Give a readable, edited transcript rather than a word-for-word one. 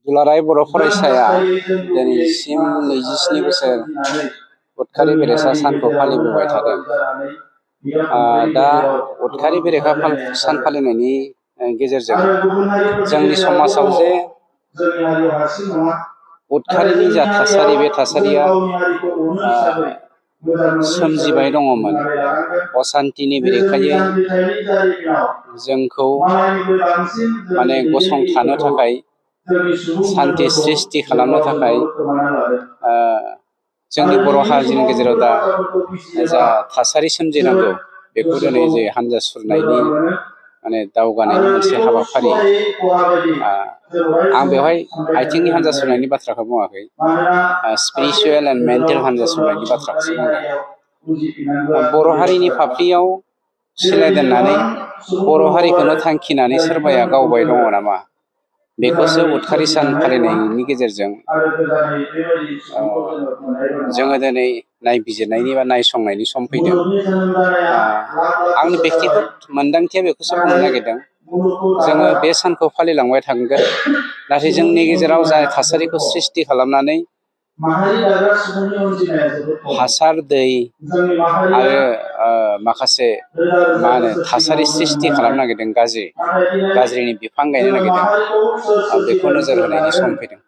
दुलाराय बर' फरायसाया दिनैसिम 27 बोसोर उदखारि बेरेखा सानखौ फालिबोबाय थादों। दा उदखारि बेरेखा सान फालिनायनि गेजेरजों जोंनि समाजाव जे उदखारिनि जा थासारि, बे थासारिया सोमजिबाय दङमोन। असान्तिनि बेरेखायै जोंखौ गसंथानो थाखाय, सान्ति सृष्टि खालामनो थाखाय जोंनि बर' हारिनि गेजेराव दा जा थासारि सोमजिनांगौ, बेखौ दिनै जे हान्जा सुरनायनि दावगानायनि मोनसे हाबाफारि, आं बेवहाय आथिंनि हान्जा सुरनायनि बाथ्राखौ बुङाखै, स्पिरिचुवेल एन्ड मेन्टेल हान्जा सुरनायनि बाथ्राखौसो बुंदों। बर' हारिनि फाफ्लियाव सिलाय दोननानै बर' हारिखौनो थांखिनानै सोरबाया गावबाय दङ नामा, बेखौसो उदखारि सान फालिनायनि गेजेरजों जोङो दिनै नायबिजिरनायनि बा नायसंनायनि सम फैदों। आंनि बेक्तिगत मोन्दांथिया बेखौसो बुंनो नागिरदों, जोङो बे सानखौ फालिलांबाय थागोन, नाथाय जोंनि गेजेराव जाय थासारिखौ सृष्टि खालामनानै हासार, दै आरो माखासे थासारि सृष्टि खालामनो नागिरदों, गाज्रिनि बिफां गायनो नागिरदों, बेखौ नोजोर होनायनि सम फैदों।